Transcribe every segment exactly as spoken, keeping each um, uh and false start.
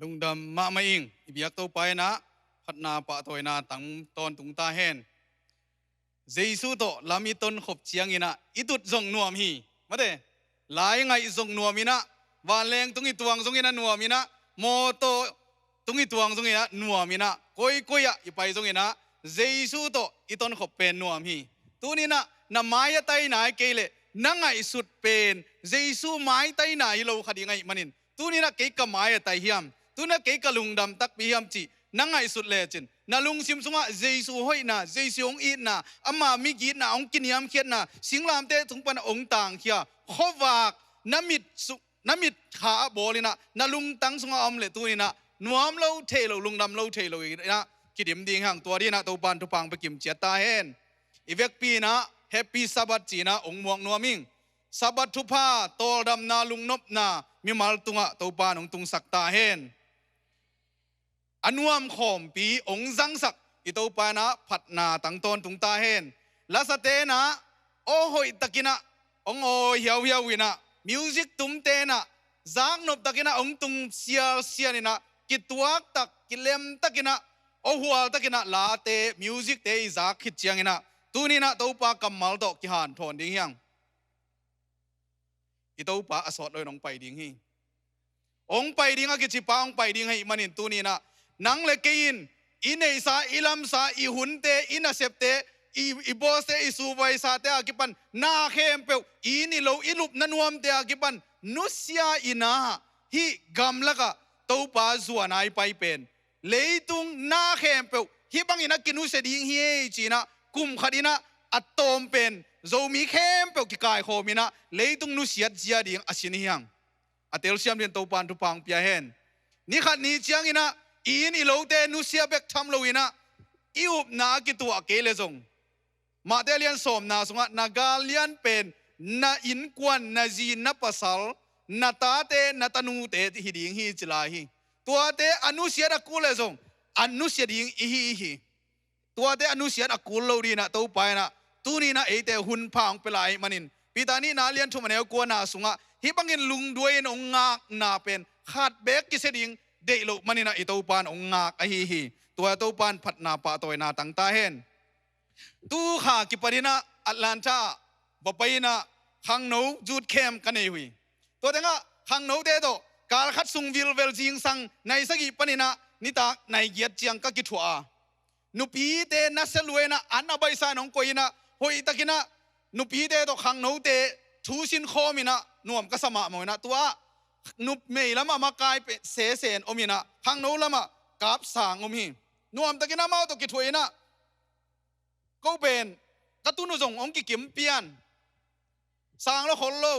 Lungdam mahmah ing. I biak Topa in ah phatna pahtawina tang tawntung ta hen. Jesu tawh lam i tonkhop ciangin ah i tut zong nuam hi. Mate, lai ngaih zong nuam in ah, vanleng tung i tuang zongin ah nuam in ah, mawtaw tung i tuang zongin ah nuam in ah, koikoi ah i pai zongin ah Jesu tawh i tonkhop pen nuam hi. Tuni in ah na mai a tai nai kei leh na ngaihsut pen Jesu mai tai nai lo kha ding ahih manin, tuni in ah kei ka mai a tai hiam, tuni in ah kei ka lungdam takpi hiam cih na ngaihsut lecin, na lungsim sungah Jesu hoihna, Jesu hong itna, ama migitna, hong kiniamkhiatna, singlamteh tung pan hong tangkhia khuavak na mit su-, na mit kha ah bawl in ah na lungtang sungah a om leh tuni in ah nuam lo thei lo, lungdam lo thei lo in ah kidim ding hi hang. Tua ding in ah Topa'n thupha hong pia kimciat ta hen. I vekpi in ah Happy Sabbath ci in ah hong muak nuam ing. Sabbath thupha, tawldamna, lungnopna mimal tungah Topa'n hong tungsak ta hen. A nuam khawmpi hong zangsak i Topa in ah phatna tang tawntung ta hen. Lasate in ah aw hoih takin ah hong awi hiauhiau in ah, music tumte in ah zaknop takin ah hong tung sialsial in ah, kituak tak, kilem takin ah, aw hual takin ah late, music-te i zak khit ciangin ah, tuni in ah Topa kammal tawh kihanthawn ding hi hang. I Topa a sawt lo in hong pai ding hi. Hong pai ding a kici pa hong pai ding ahih manin tuni in ah nang le kei in i neihsa, i lamsa, i hunte, i nasepte, i, i bawste, i suvaisate a kipan na khempeuh, i inn i lo, i lupna nuamte a kipan nusia in ah, hih gamlak ah Topa zuan a i pai pen leitung na khempeuh hih bangin a kinusia ding hi ei ci in ah, kum khat in ah a tawm pen Zomi khempeuh kikaikhawm in ah leitung nusiat zia ding a sin hi hang. A telsiam dingin Topa'n thupha hong pia hen. Ni khat ni ciangin ah i inn i lote nusia bek tham lo in ah, i upna a kituah kei leh zong, Matthai lian sawmna sungah na gal lian pen na innkuan, na zi, na pasal, na tate, na tanute hi ding hi ci lai hi. Tuate a nusiat a kul leh zong a nusia ding i hi hi. Tuate a nusiat a kul lo ding in ah Topa in ah tuni in ah eite hun pha hong pia lai ahih manin, Peter nihna lian thum a neu kuana sungah hih bangin lungduai in hong ngakna pen khat beek kisia ding deih loh manin ah i Topa'n hong ngak ahi hi. Tua Topa'n phatna pahtawina tang ta hen. Tu kha kipat in ah Atlanta ah va pai in ah khangno youth camp ka nei uh hi. Tua tengah khangnote tawh kal khat sung vilvel zingsang nai sagih panin ah nitak nai giat ciang ka kithuah a, nupite nasia lua in ah an a baihsa in hong koih in ah, hoih takin ah nupite tawh khangnote thu sin khawm in ah nuam ka sa mahmah in ah, tua ah numei lamah makai pen sesen om in ah khangno lamah kapsang om hi. Nuam takin amau tawh kithuah in ah, ko pen ka tunu zong hong kikim pian, sang lo khol lo,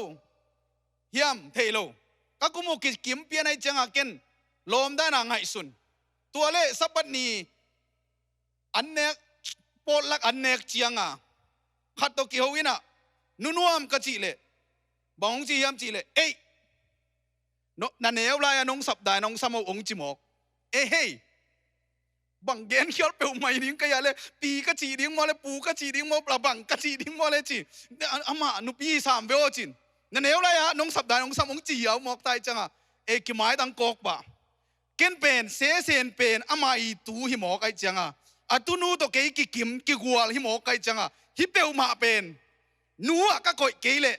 hiam thei lo. Ka kum uh kikim pian ahih ciangah ken lawm dan a ngaihsun. Tua leh Sabbath ni an nek, potluck an nek ciangah khat tawh kiho in ah, nu nuam ka cih leh bang hong ci hiam cih leh, ei, no, na neu lai-a nong sapdai nong sam uh hong ci mawk. Ei hei, bang genkhial peuhmah hi ding ka hia leh, pi ka cih ding maw leh, pu ka cih ding maw, la bang ka cih ding maw leh ci. Amah nupi sam ve aw cin, na neu lai-a nong sapdai nong sam hong ci hiau mawk ta ahih ciangah, ei, kimaitang kawk pah. Ken pen sesen pen ama i tu hi mawk ahih ciangah, a tunu tawh kei kikim kigual hi mawk ahih ciangah, hih peuhmah pen nu ah ka koih kei leh,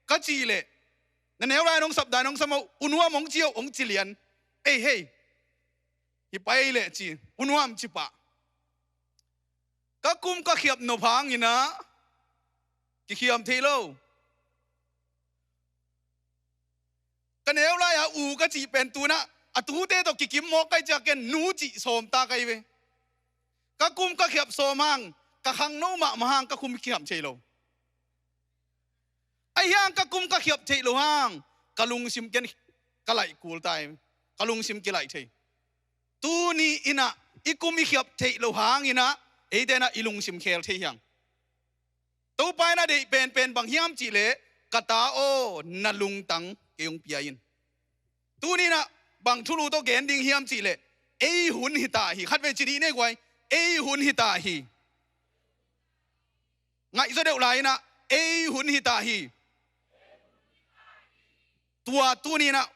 ka cih leh, na neu lai nong sapdai nong sam uh, u nuam hong ci uh hong ci lian. Ei hei, hi pai leh ci, u nuam ci pah. Ka kum ka khiap nop hangin ah kikhiam thei lo. Ka neu lai-a u ka cih pen tu-in ah a tute tawh kikim mawk ka hih ciangah ken nu cih sawm ta ka hi ve. Ka kum ka khiap sawm hang, ka khangno mahmah hang ka kum khiam thei lo. Ahi hang ka kum ka khiap theih loh hang ka lungsim ken ka laih kul ta hi. Ka lungsim kilaih thei. Tuni in ah i kum i khiap theih loh hangin ah eite in ah i lungsim khel thei hi hang. Topa in a deih penpen bang hiam cih leh, ka ta aw, na lungtang kei hong pia in. Tuni in ah bang thulu tawh gen ding hiam cih leh, ei hun hi ta hi. Khatvei ci dih ni ei guai, ei hun hi ta hi. Ngaihzaw deuh lai in ah, ei hun hi ta hi. Tua tuni in ah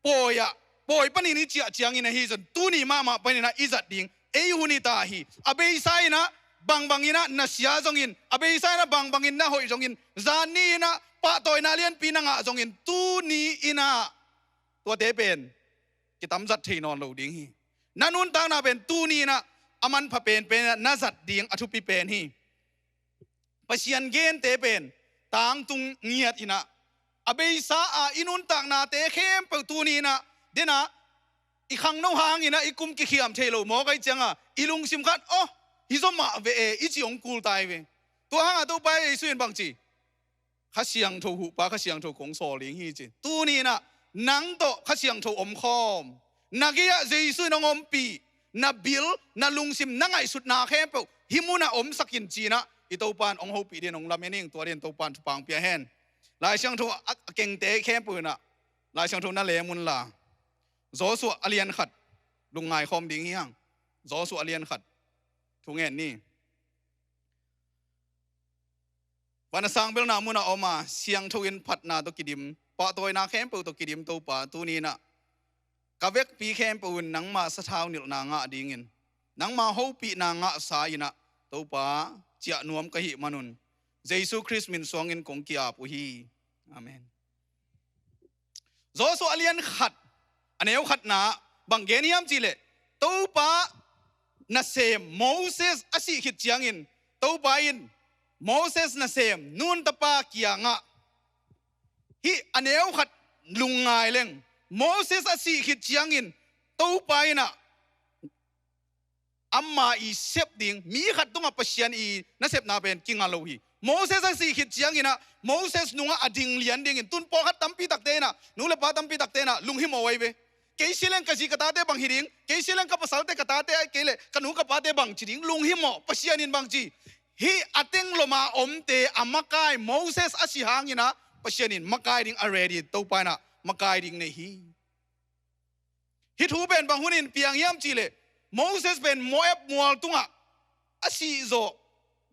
pawi-ah pawi panin i ciah ciangin ahi zong tuni mahmah panin ah i zat ding ei hun hi ta hi. A beisa in ah bangbang in ah na sia zongin, a beisa in ah bangbang in na hoih zongin, zan ni in ah pahtawina lianpi na ngah zongin tuni in ah tuate pen kitamzat thei nawn lo ding hi. Na nuntakna pen tuni in ah a manpha penpen in ah na zat ding a thupi pen hi. Pasian gente pen tangtung ngiat in ah a beisa a i nuntaknate khempeuh tuni in ah den ah i khangno hangin ah i kum kikhiam thei lo mawk ahih ciangin i lungsim khat, "Oh, hi zaw mah ve e," i ci hong kul ta hi ve. Tua hangah Topa Jesu in bang ci? Kha Siangtho huhpa, Kha Siangtho kong sawl ding hi ci. Tuni in ah nang tawh Kha Siangtho omkhawm, na gei-ah Jesu in hong ompih, na bil, na lungsim, na ngaihsutna khempeuh hih munah omsak in ci-in ah i Topa in hong hopih dingin hong lamen ing. Tua dingin Topa in thupha hong pia hen. Lai Siangtho a, a kengte khempeuh in ah Lai Siangtho na lem un la. Joshua a lian khat lungngai khawm ding hi hang. Joshua a lian khat. Thu ngen ni. Van a sang belna munah om a, siangtho in phatna tawh kidim, pahtawina khempeuh tawh kidim Topa, tuni in ah ka vekpi khempeuh in nangma sathau nilhna ngah dingin, nangma hopihna ngahsa in ah Topa, ciah nuam ka hih manun Jesu Khrist min suangin kong ki-ap uh hi. Amen. Joshua a lian khat, a neu khatna bang gen hiam cihleh, Topa nasem Moses a sih khit ciangin Topa in Moses nasem nun tapa kiangah, hih a neu khat lungngai leng, Moses a sih khit ciangin Topa in ah ama i sep ding, mi khat tungah Pasian i nasepna pen kinga lo hi. Moses a sih khit ciangin ah Moses nungah a ding lian dingin, tun pawlkhat tampi takte in ah, nu le pa tampi takte in ah lunghimawh uh ahi ve. Kei si leng ka zi ka tate bang hi ding, kei si leng ka pasalte ka tate ahih kei leh ka nu ka pate bang ci ding, lunghimawh. Pasian in bang ci? Hih a teng loma omte a makai, Moses a si hangin ah Pasian in makai ding a ready, Topa in ah makai ding nei hi. Hih thu pen bang hunin piang hiam cihleh, Moses pen Moab mual tungah a sih zawh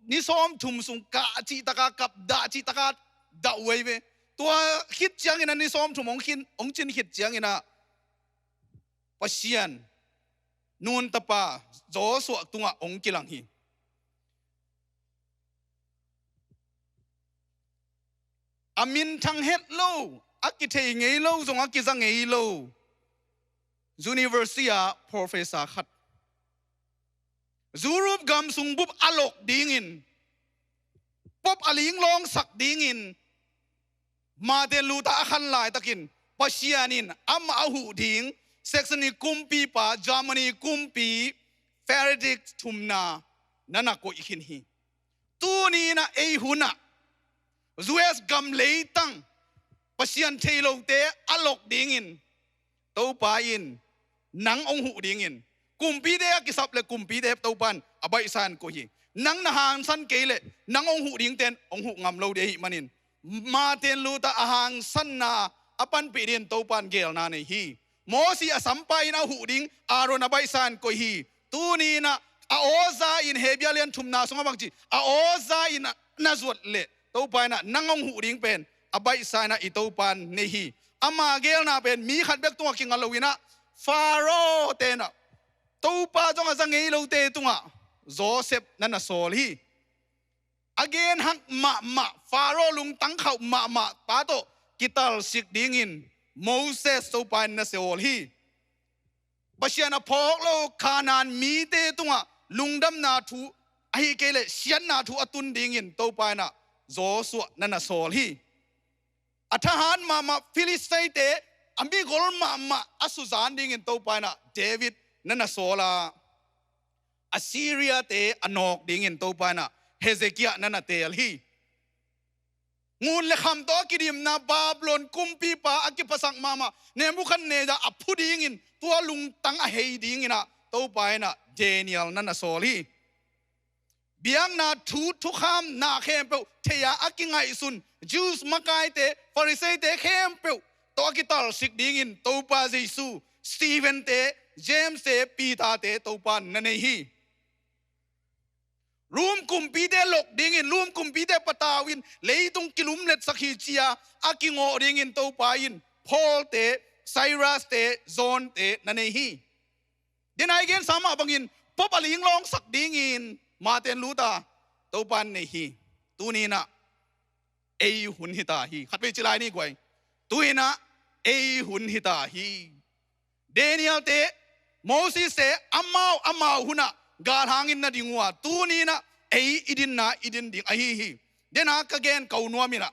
ni sawmthum sung kah cihtaka kap, dah cihtaka dah uh ahi ve. Tua khit ciangin ah ni sawmthum hong khin, hong cin khit ciangin ah Pasian nun tapa Joshua tungah hong kilang hi. A minthang het lo, a kithei ngei lo, zong a kiza ngei lo university ah professor khat, Europe gam sung bup a lok dingin, pop a linglawngsak dingin Martin Luther a khan laitakin Pasian in amah a huh ding Saxony kumpipa, Germany kumpi Frederick thumna na na koih khin hi. Tuni in ah ei hunah U S gam leitang Pasian thei lote a lok dingin Topa in nang hong huh dingin, kumpite a kisap le kumpite Topa in a baihsa in koih hi. Nang na hangsan kei leh nang hong huh dingte in hong huh ngam lo ding ahih manin, Martin Luther a hangsanna a panpih dingin Topa in geelna nei hi. Mosi a sampa in a huh ding Aaron a baihsa in koih hi. Tuni in ah a awza in, Hebru lian thumna sungah bang ci, a awza in na zuat leh Topa in ah nang hong huh ding pen a baihsa in ah i Topa in nei hi. Ama geelna pen mi khat bek tungah kinga lo in ah, Pharaoh te in ah, Topa zong a za ngei lote tungah Joseph na na sawl hi. A genhak mahmah, Pharaoh lungtang khauh mahmah pa tawh kitalsik dingin Moses Topa in na sawl hi. Pasian a phawk lo Kanaan mite tungah lungdamna thu, ahih kei leh siatna thu a tun dingin Topa in ah Joshua na na sawl hi. A thahat mahmah Philistine-te, a migol mahmah a suzan dingin Topa in ah David na na sawl a, Assyria-te a nawk dingin Topa in ah Hezekiah na na teel hi. Ngun le kham tawh a kidimna Babylon kumpipa a kiphasak mahmah Nebuchadnezzar a phu dingin, tua lungtang a hei dingin ah Topa in ah Daniel na na sawl hi. Biakna thu, thukhamna khempeuh thei-a a kingaihsun Jews makaite, Pharisee-te khempeuh tawh a kitalsik dingin Topa Jesu, Stephen-te, James-te, Peter-te Topa in na nei hi. Rom kumpite lok dingin, Rom kumpite patau in leitung kilumletsak hi ci-a a kingawh dingin Topa in Paul-te, Cyrus-te, John-te na nei hi. Dena i gensa mah bangin Pope a linglawngsak dingin Martin Luther Topan nei hi. Tuni inah ei hun hita hi. Khatvei ci lai ni guai. Tu inah ei hun hita hi. Daniel-te, Moses-te, amau amau hunah galhangin na ding uh a, tuni inah ei i dinna i din ding ahi hi. Dena ka gen ko nuam inah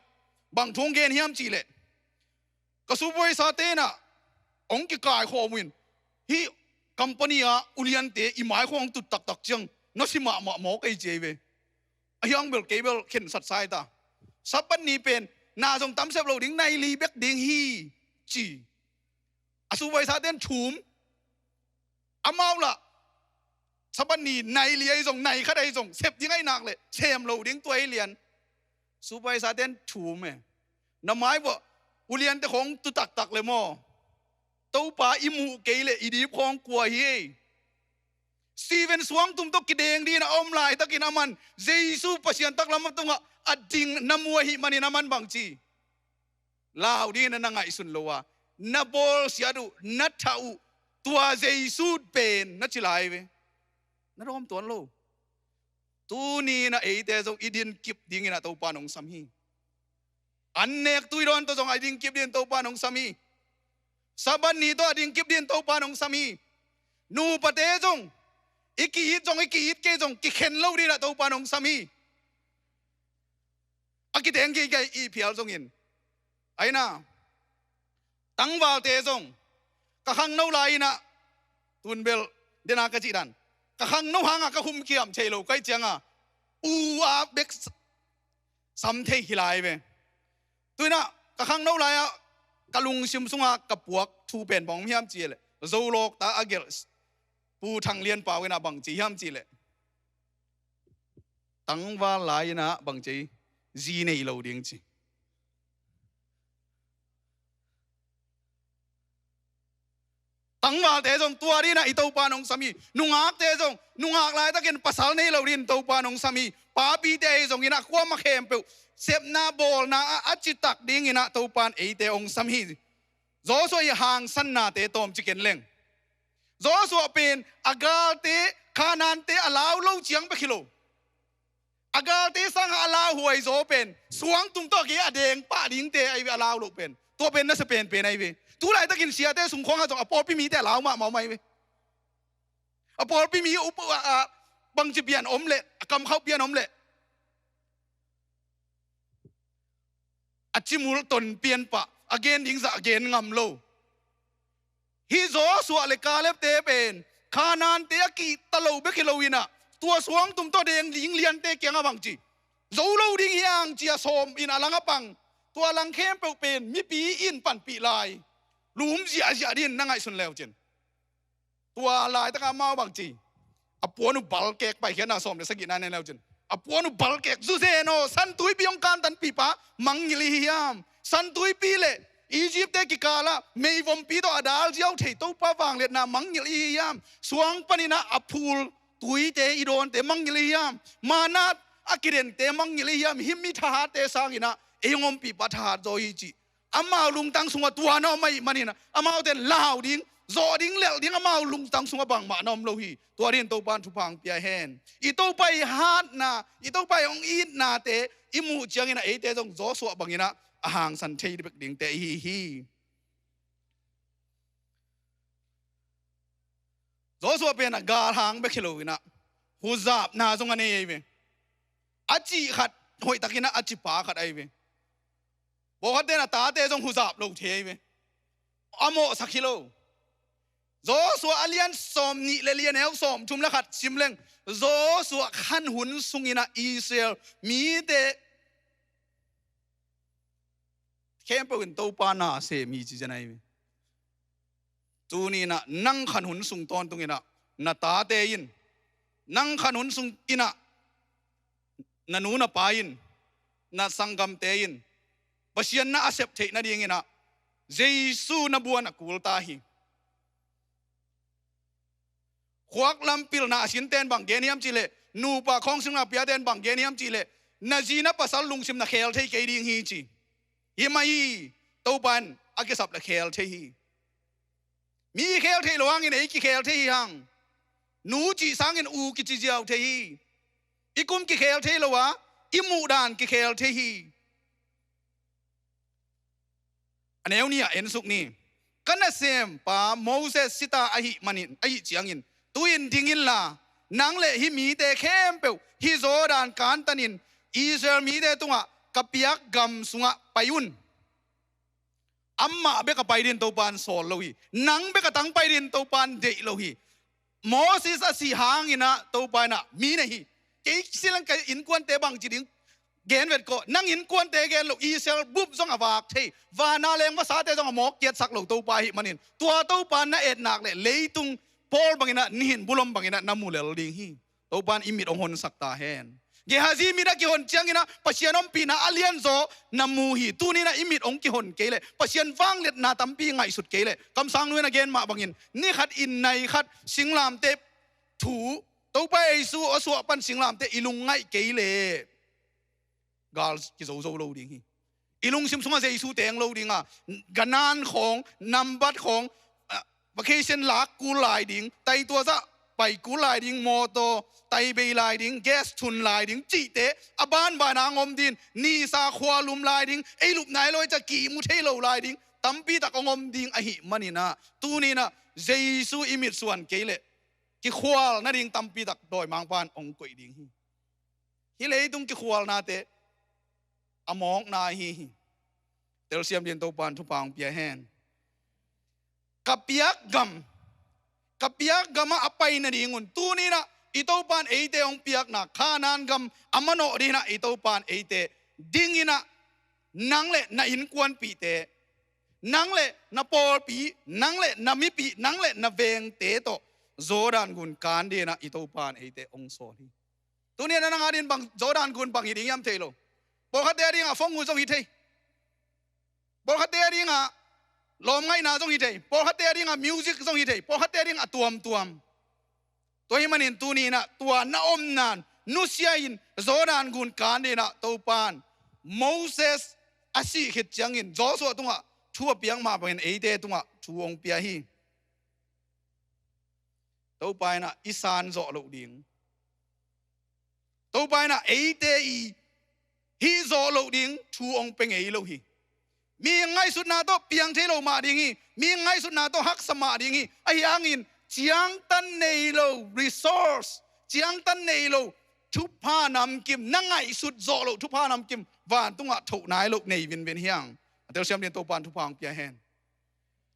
bang thu hong gen hiam cihleh, ka supervisor-te inah hong kikaikhawm uh in, hih company a uliante i maikhawng tut taktak ciang na si mahmah maw kei ci ei ve. A hiang bel kei bel khensat sai ta. Sabbath ni pen na zong tamsep lo ding, nai li bek ding hi ci. A supervisor-ten thum. Amau lah Sabbath ni nai li ahi zong, nai khat ahi zong sep ding ahi nak leh sem lo ding, tua hi lian. Supervisor-ten thum e. Na mai buah uliante khawng tu taktak le maw? Topa i muh kei leh i dip khawng kua hi ei. Stephen suangtum tawh kideng dingin a om laitakin aman Jesu Pasian taklam a tungah a ding na mu ahih manin aman bang ci? Lau dingin a na ngaihsun lo a, na bawlsiat uh, na thah uh, tua Jesu pen na ci lai ve. Na dawm tuan lo. Tuni inah eite zong i din kip dingin a Topa in hong sam hi. An nektu i dawn tawh zong a din kip dingin Topa in hong sam hi. Sabbath ni tawh a din kip dingin Topa in hong sam hi. Nupate zong i ki-it zong, i ki-it kei zong kikhen lo dingin a Topa in hong sam hi. A kiteng kei kei i phial zongin, a inah tangvalte zong, ka khangno lai inah, tun bel dena ka cih dan, ka khangno hangah ka humkhiam thei lo ka hih ciangah u a bek sam thei hi lai ve. Tu inah ka khangno lai-ah ka lungsim sungah ka puak thu pen bang om hiam cihleh, Zolawkta a gelh Pu Thang Lian Pau inah bang ci hiam cihleh, tangval lai inah bang ci, zi nei lo ding ci. Tangvalte zong tua dingin ah i Topa in hong sam hi. Nungakte zong nungak laitakin pasal nei lo dingin Topa in hong sam hi. Papite ahi zongin ah kuamah khempeuh sepna bawlna ah a citak dingin ah Topa in eite hong sam hi. Joshua i hangsannate tawmcik en leng, Joshua pen a galte, Kanaan-te a lau lo ciang bek hi lo. A galte sangah a lauhuaizaw pen suangtum tawh a kei a deng pah dingte ahi ve, a lau loh pen. Tua pen nasia penpen ahi ve. Tu laitakin siate sung khawngah zong a pawlpi mite a lau mahmah om ahi ve. A pawlpi mi up, a, a, bangci pian om leh, a kamkhauh pian om leh, a cimul ton pian pah, a gen ding zah a gen ngam lo. Hih Joshua le Kaleb-te pen Kanaan-te a kihta lo bek hi lo in ah, tua suangtum tawh deng ding liante kiangah bangci, zo lo ding hi hang ci-a sawm in a lang a pang. Tua lang khempeuh pen mipi in panpih lai, lum ziahziah dingin na ngaihsun leucin. Tua laitakah amau bangci, a puan uh balkek, Paikhiatna sawm le sagihna en leucin, a puan uh balkek, zuzen aw, San Tuipi hong kantanpihpa mangngilh i hi hiam? San Tuipi le Egypt-te kikalah meivompi tawh a dal ziau thei Topa vangliatna mangngilh i hi hiam? Suang panin ah a phul tuite i dawnte mangngilh i hi hiam? Manna a kidente mangngilh i hi hiam? Hih mi thahatte sangin ah ei hong ompihpa thahat zaw hi cih amau lungtang sungah tua na om ahih manin ah, amaute in lau ding, zawh ding, lelh ding amau lungtang sungah bangmah na om lo hi. Tua dingin Topa in thupha hong pia hen. I Topa i hatna, i Topa i hong itnate i muh ciangin ah eite zong Joshua bangin ah a hangsan thei bek dingte i hi hi. Joshua pen a galhang bek hi lo in ah huzapna zong a nei ahi ve. A cih khat hoihtakin ah a cipa khat ahi ve. Pawlkhatte in a tate zong huzap lo thei ahi ve. A mawhsak hi lo. Joshua a lian sawm nih le li, a neu sawm thum le khat sim leng, Joshua khan hun sungin ah Israel mite khempeuh in Topa na sem hi ci zen ahi ve. Tuni in ah nang khan hun sung tawntungin ah na tate in, nang khan hun sungin ah na nu na pa in, na sanggamte in Pasian na a sep theih nadingin ah Jesu na buan a kul ta hi. Khuak lam pilna a sinte in bang gen hiam cihleh, nupa khawng singna piate in bang gen hiam cihleh, na zi na pasal lungsim na khel thei kei ding hi ci. Hi mah hi, Topa in a kisap le khel thei hi. Mi i khel theih loh hangin ei kikhel thei hi hang. Nu cih sangin u kici ziau thei hi. I kum kikhel thei lo a, i muhdan kikhel thei hi. A neu ni-ah ensuk ni. Ka nasempa Moses sita ahih manin, ahih ciangin, tu-in ding inla, nang le hih mite khempeuh hih Jordan kantanin Israel mite tungah ka piak gam sungah pai un. Amah bek a pai din Topa in sawl lo hi. Nang bek a tang pai din Topa in deih lo hi. Moses a sih hangin ah Topa in ah mi nei hi. Kei silang ka innkuante bangci ding gen vet kawh. Nang innkuante gen lo, Israel bup zong a vak thei, vana leng vasate zong a mawk kiatsak lo Topa ahih manin, tua Topa na etnak le leitung pawl bangin ah, nihin bulom bangin ah na mu lel ding hi. Topa in i mit hong honsak ta hen. Gehazi mit a kihon ciangin ah Pasian ompihna a lianzaw na mu hi. Tuni-in ah i mit hong kihon kei leh, Pasian vangliatna tampi ngaihsut kei leh, kamsang nu in a gen mah bangin, ni khat in nai khat singlamteh thu, Topa Jesu a suah pan singlamteh i lungngaih kei leh, gal kizozo lo ding hi. I lungsim sungah Jesu teng lo ding a, ganan khawng, nambat khawng, ah, vacation lak kul lai ding, tai tua zah pai kul lai ding, mawtaw tai bei lai ding, gas thun lai ding cihte a banban a hong om ding, nisa khua lum lai ding, ei lupna i lo i ca kimu thei lo lai ding, tampi tak hong om ding ahih manin ah, tuni-in ah Jesu i mitsuan kei leh, kikhual nading tampi tak dawimangpa in hong koih ding hi. Hih leitung kikhualnate a mawkna ahi hi. Telsiam dingin Topa in thupha hong pia hen. Ka piak gam, ka piak gamah a pai nadingun, tuni-in ah i Topa in eite hong piakna Kanaan gam a manawh dingin ah i Topa in eite dingin ah, nang le na innkuanpihte, nang le na pawlpi, nang le na mipi, nang le na vengte tawh Jordan gun kan dingin ah i Topa in eite hong sawl hi. Tuni-in ah nang a dingin bang, Jordan gun bang hi ding hiam thei lo. Pawlkhatte a dingah phone uh zong hi thei. Pawlkhatte a dingah lawmngaihna zong hi thei. Pawlkhatte a dingah music zong hi thei. Pawlkhatte a dingah a tuamtuam. Tua ahih manin tuni-in ah tua na omna nusia-in Jordan gun kan dingin ah Topa in Moses a sih khit ciangin Joshua tungah thu a piak mah bangin eite tungah thu hong pia hi. Topa in ah i san zawh loh ding, Topa in ah eite i hih zawh loh ding thu hong pia ngei lo hi. Mi ngaihsutna tawh piang thei lo mah ding hi. Mi ngaihsutna tawh haksa mah ding hi. Ahi hangin ciangtan nei lo resource, ciangtan nei lo thupha namkim, na ngaihsut zawh loh thupha namkim vantungah thoh nai loh nei vinvin hi hang. A telsiam dingin Topa in thupha hong pia hen.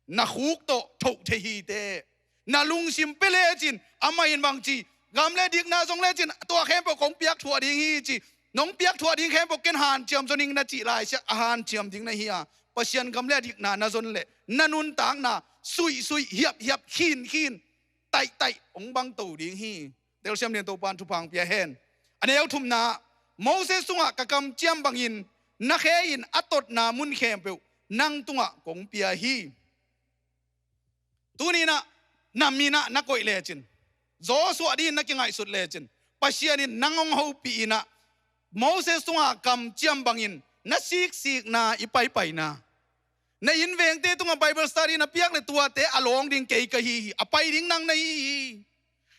Na khuk tawh thoh thei hi teh. Na lungsim pia lecin, amah in bang ci, gam le dikna zong lecin, tua khempeuh kong piak thuah ding hi ci, nong piak thuah ding khempeuh ken hanciam zo ning na cih laisiah a hanciam ding na hi a, Pasian gam le dikna na zon leh na nuntakna suihsuih, hiaphiap, khinkhin, taihtaih hong bang to ding hi. Telsiam dingin Topa in thupha hong pia hen. A neu thumna, Moses tungah ka kamciam bangin na khe in a totna mun khempeuh nang tungah kong pia hi. Tuni-in ah na min ah na koih lecin, Joshua dingin na kingaihsut lecin, Pasian in nang hong hopih in ah, Moses tungah kamciam bangin na siksikna, i paipaina, na innvengte tungah Bible study na piak leh tuate a lawng ding kei ka hi hi, a pai ding nang na hi hi.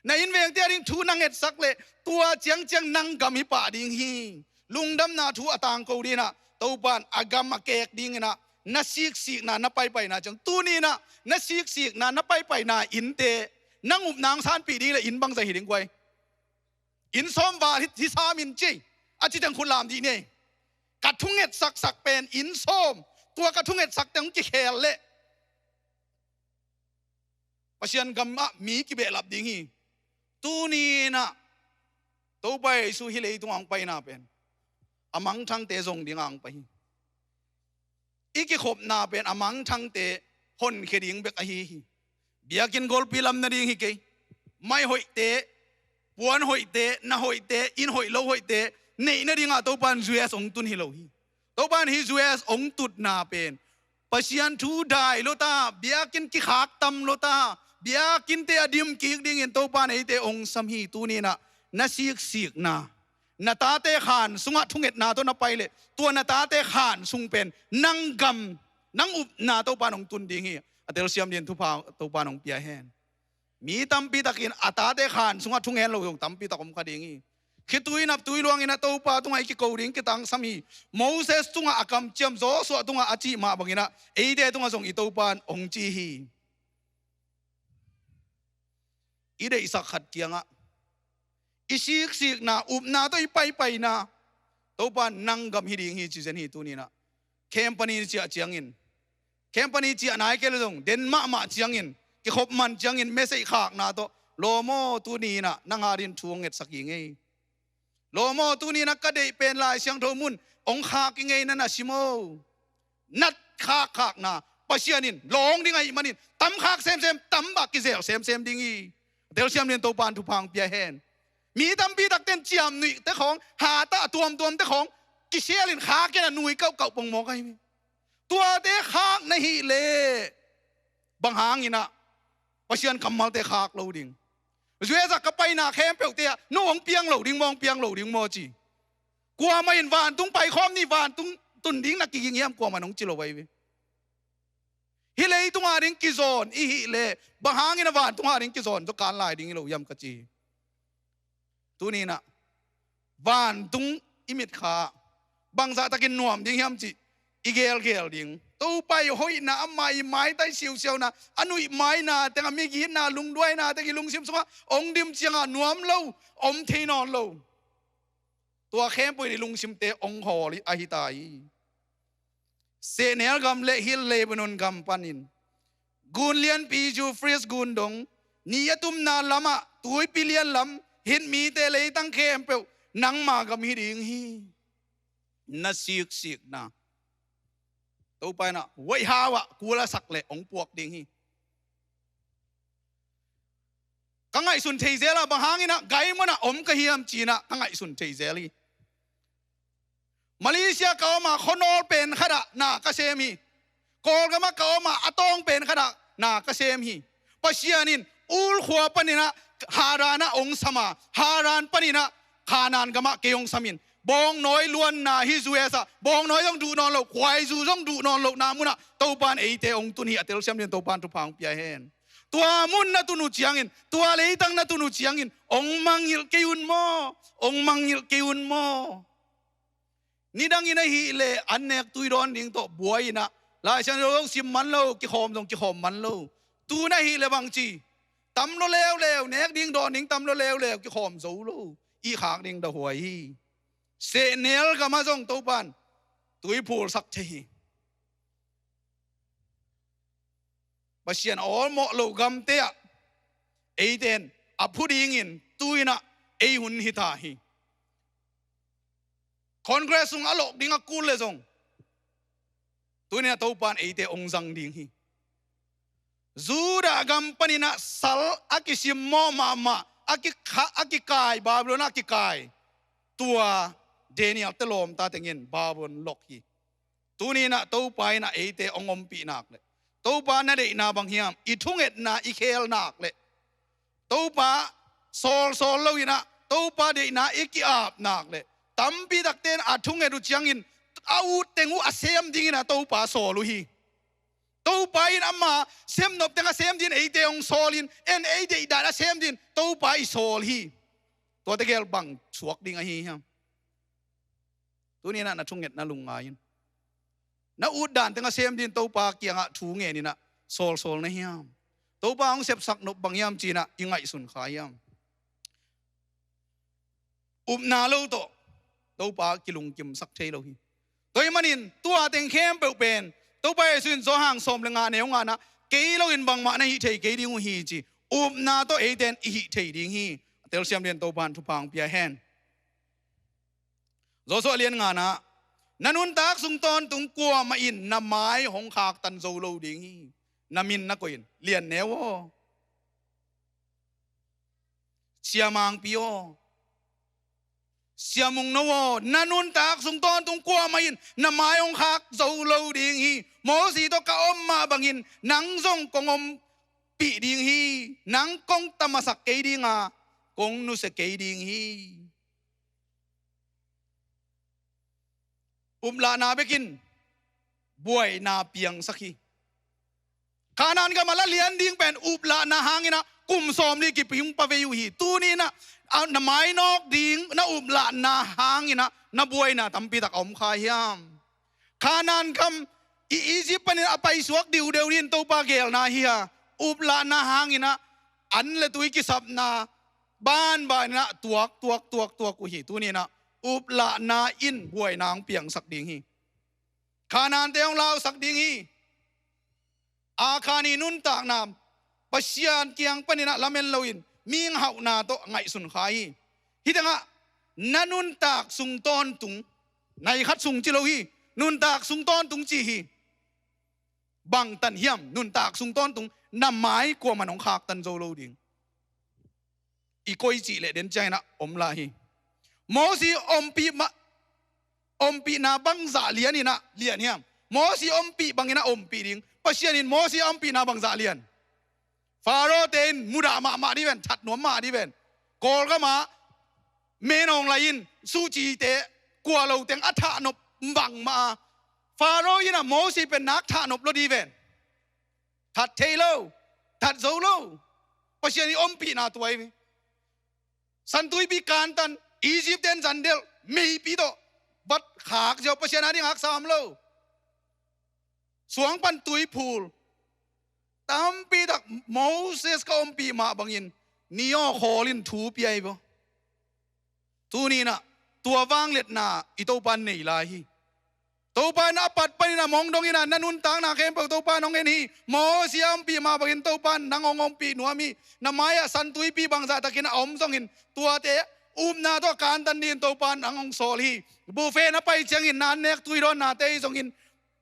Na innvengte a ding thu na ngetsak leh tua ciangciang nang gam hi pah ding hi. Lungdamna thu a tangko dingin ah Topa in a gam a kek dingin ah na siksikna, na paipaina ciang, tuni-in ah na siksikna, na paipaina innte nang upna hong sanpih ding leh inn bangzah hi ding guai. Inn sawm val hi, hi sam in ci, a ci teng khut lam dih ni. Ka thunget saksak pen inn sawm, tua ka thunget sak teng kikhel leh Pasian gam ah mi kibehlap ding hi. Tuni-in ah Topa Jesu hih leitung a hong paina pen a mangthangte zong ding a hong pai hi. I kikhopna pen a mangthangte honkhia ding bek ahi hi. Biakinn golpi lam nading hi kei. Mai hoihte, puan hoihte, na hoihte, inn hoih lo hoihte neih nadingah Topa in U S hong tun hi lo hi. Topa in hih U S hong tutna pen Pasian thu dai lo ta, biakinn kikhak tam lo ta, biakinnte a dim kik dingin Topa in eite hong sam hi. Tuni-in ah na siksikna, na tate khan sungah thungetna tawh na pai leh tua na tate khan sung pen nang gam, nang upna Topa in hong tun ding hi. A telsiam dingin thupha Topa in hong pia hen. Mi tampi takin a tate khan sungah thungen lo zong tampi tak om kha ding hi. Khitui naptui luangin a Topa tungah i kiko ding kitangsam hi. Moses tungah a kamciam, Joshua tungah a cih mah bangin ah eite tungah zong i Topa in hong ci hi. I deihsak khat kiangah i siksikna, upna tawh i paipaina, Topa in nang gam hi ding hi ci zen hi. Tuni-in ah khempeuh in i ciah ciangin, khempeuh in i ciah nai kei leh zong den mahmah ciangin, kikhop man ciangin message khakna tawh, lawm aw, tuni-in ah nang adingin thu hong ngetsak ing ei. Lawm aw, tuni-in ah ka deih pen Lai Siangtho mun hong khak ing ei, na na sim aw. Nat khakkhakna Pasian in lawng ding ahih manin tam khak semsem, tam bang kizel semsem ding hi. Telsiam dingin Topa in thupha hong pia hen. Mi tampi takte in ciamnuihte khawng, hatah a tuamtuamte khawng kisialin khak in a nui kauhkauh pongmawk ahi hi. Tuate khak na hih leh bang hangin ah Pasian kammalte khak lo ding? U S a ka paina khempeuhte ah no hong piang lo ding maw, hong piang lo ding maw ci. Kuamah in vantung paikhawm ni, vantung tun ding na kiging hiam, kuamah in hong ci lo ahi hi. Hih leitung ading kizawn i hih leh bang hangin a vantung ading kizawn zaw kan lai ding hi lo hiam ka ci hi. Tuni-in ah vantung i mitkha bangzah takin nuam ding hiam cih i gelgel ding. Topa i hoihna, ama i maitai siusiauna, a nuih maina teng, a migitna, lungduaina teng i lungsim sungah hong dim ciangah nuam lo, om thei nawn lo. Tua khempeuh in i lungsimte hong hawl ahi ta hi. Sehnel gam le Hill Lebanon gam panin gun lianpi Euphrates gun dong, ni a tumna lamah tuipi lian lam, hih mite leitang khempeuh nangma gam hi ding hi. Na siksikna Topa in ah huaihau ah kul a sak leh hong puak ding hi. Ka ngaihsun thei zel a, bang hangin ah gai mun ah om ka hiam ci-in ah ka ngaihsun thei zel hi. Malaysia ka om a, khuanawl pen khat ah na ka sem hi. Kawlgam ah ka om a, a tawng pen khat ah na ka sem hi. Pasian in Ur khua panin ah Haran ah hong sam a, Haran panin ah Kanaan gam ah kei hong sam in, bawngnawi luanna hi U S a, bawngnawi zong duh nawn lo, khuaizu zong duh nawn lohna mun ah Topa in eite hong tun hi. A telsiam dingin Topa in thupha hong pia hen. Tua mun na tun uh ciangin, tua leitang na tun uh ciangin hong mangngilh kei un maw, hong mangngilh kei un maw? Nidangin ahih leh an nek tui dawn ding tawh buai-in ah, Lai Siangtho zong sim man lo, kikhawm zong kikhawm man lo. Tu-in ahih leh bang ci, tam lua leuleu, nek ding dawn ding tam lua leuleu, kikhawm zo lo. I khak ding dahuai hi. Sehnel gam ah zong Topa in tui phulsak thei hi. Pasian awlmawh lo gamte ah eite in a phu dingin tu-in ah ei hun hi ta hi. Congress sung a lawh ding a kul leh zong, tuni-in ah Topa in eite hong zang ding hi. Judah gam panin ah sal a kisimmawh mahmah, a kikha-, a kikai, Babylon a kikai, tua Daniel-te lawmta tengin Babylon lawh hi. Tuni-in ah Topa in ah eite hong ompih nak leh, Topa na deihna bang hiam i thungetna i khel nak leh, Topa sawlsawl lo-in ah Topa deihna i ki-ap nak leh, tampi takte in a thunget uh ciangin a ut teng uh a sem dingin ah Topa sawl uh hi. Topa in ama semnop teng a sem dingin eite hong sawl in, en ei deihdan a sem dingin Topa i sawl hi. Tuate gel bang suak ding ahi hiam? Tuni-in ah na thungetna lungngai in. Na utdan teng a sem dingin Topa kiangah thu ngenin ah sawlsawl na hiam? Topa hong sepsak nop bang hiam ci-in ah i ngaihsun kha hiam? Upna lo tawh Topa kilungkimsak thei lo hi. Tua ahih manin tua teng khempeuh pen Topa Jesu in Johan sawm le nga neu nga-ah, kei lo-in bangmah na hih thei kei ding uh hi ci. Upna tawh eite in i hih thei ding hi. A telsiam dingin Topa in thupha hong pia hen. Joshua lian nga-ah, na nuntak sung tawntung kuamah in na mai hong khaktan zo lo ding hi. Na min na koih in, Lian Neu aw, Sia Mangpi aw, Sia Mung No aw, na nuntak sung tawntung kuamah in na mai hong khak zo lo ding hi. Mosi tawh ka om mah bangin nang zong kong ompih ding hi. Nang kong tamasak kei ding a, kong nusia kei ding hi. Uplahna bekin buaina piangsak hi. Kanaan gam a la lian ding pen uplahna hangin ah kum sawmli kiping pa vei uh hi. Tuni in ah, a, na mainawk ding na uplahna hangin ah na buaina tampi tak a om kha hiam? Kanaan gam i Egypt panin a paisuak diudeu dingin Topa geelna hi a, uplahna hangin ah an le tui kisapna banbanin ah tuak, tuak, tuak, tuak uh hi. Tuni in ah uplahna in buaina hong piangsak ding hi. Kanaante hong lausak ding hi. Akhan i nuntakna Pasian kiang panin ah lamen loin mihing hauhna tawh ngaihsun kha hi. Hih tengah na nuntak sung tawntung, nai khat sung ci lo hi, nuntak sung tawntung ci hi. Bang tan hiam? Nuntak sung tawntung, na mai kuaman hong khaktan zo lo ding. I koi cih leh den ciangin ah om lai hi. Mosi ompih mah, ompihna bangzah lianin ah lian hiam? Mosi ompih bangin ah ompih ding. Pasian in Mosi a ompihna bangzah lian? Faro-te in mudah mahmah dih ven, that nuam mah dih ven. Kawlgam ah menawng lai-in sucite kua lo teng a thahnop bangmah a, Faro in ah Mosi pen nak thahnop lo dih ven. That thei lo, that zo lo. Pasian i ompihna tua hi ve. Santuipi kantan, Egypt-te'n zandelh, meipi tawh vat khak ziau, Pasian a ding haksa om lo. Suang pan tui phul. Tampi tak Moses ka ompih mah bangin ni aw khawl in thu pia hi ve. Tuni in ah tua vangliatna i Topa in nei lai hi. Topa in a pat panin a mong dongin ah na nuntakna khempeuh Topa in hong en hi. Mosi a ompih mah bangin Topa in nang hong ompih nuam hi. Na mai-ah santuipi bangzah takin a om zongin tuate upna tawh kantan dingin Topa in nang hong sawl hi. Buhfeh na pai ciangin na annek tuidawnnate hi zongin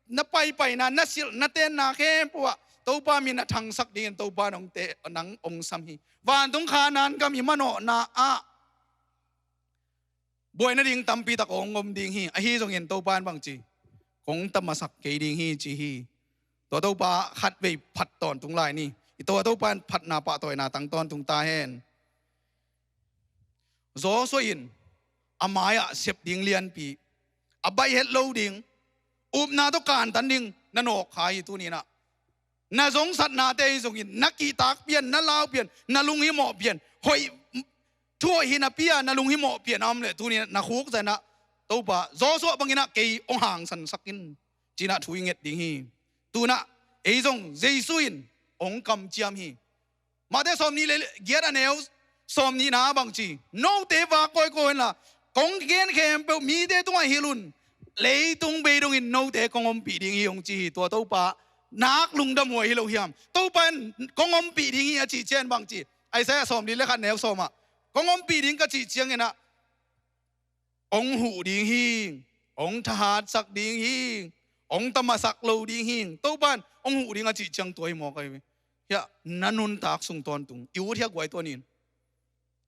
na paipaina, na silh, na tenna khempeuh ah Topa min a thangsak dingin Topa in hong te, nang hong sam hi. Vantung Khanaan gam i manawhna ah buai nading tampi tak hong om ding hi. Ahi zongin Topa in bangci, kong tamasak kei ding hi ci hi. Tua Topa khatvei phat tawntung lai ni. I tua Topa in phatna pahtawina tang tawntung ta hen. Joshua in a mai-ah sep ding lianpi, a baih het lo ding, upna tawh kantan ding na nawk kha hi. Tuni in ah na zongsatnate hi zongin na kihtak pian, na lau pian, na lunghimawh pian, hoih thu hoih hi napi-a na lunghimawh pian a om leh tuni in ah na khukzah in ah Topa, Joshua bangin ah kei hong hangsansak in, ci-in ah thu i nget ding hi. Tu-in ah ei zong Jesu in hong kamciam hi. Matthai sawmnih le giat a neu sawmnihna bangci, note vak kawikawi inla, kong gen khempeuh mite tungah hilh un. Leitung bei dongin note kong ompih ding hi, hong ci hi. Tua Topa nak lungdam huai hi lo hiam? Topa in kong ompih ding hi a cih ciang bangci, Isaiah sawmli le khat neu sawm ah, kong ompih ding ka cih ciangin ah hong huh ding hi, hong thahatsak ding hi, hong tamasak lo ding hi. Topa in hong huh ding a cih ciang tua hi mawk ahi ve. Hiah na nuntak sung tawntung i ut hiah guai tuan in.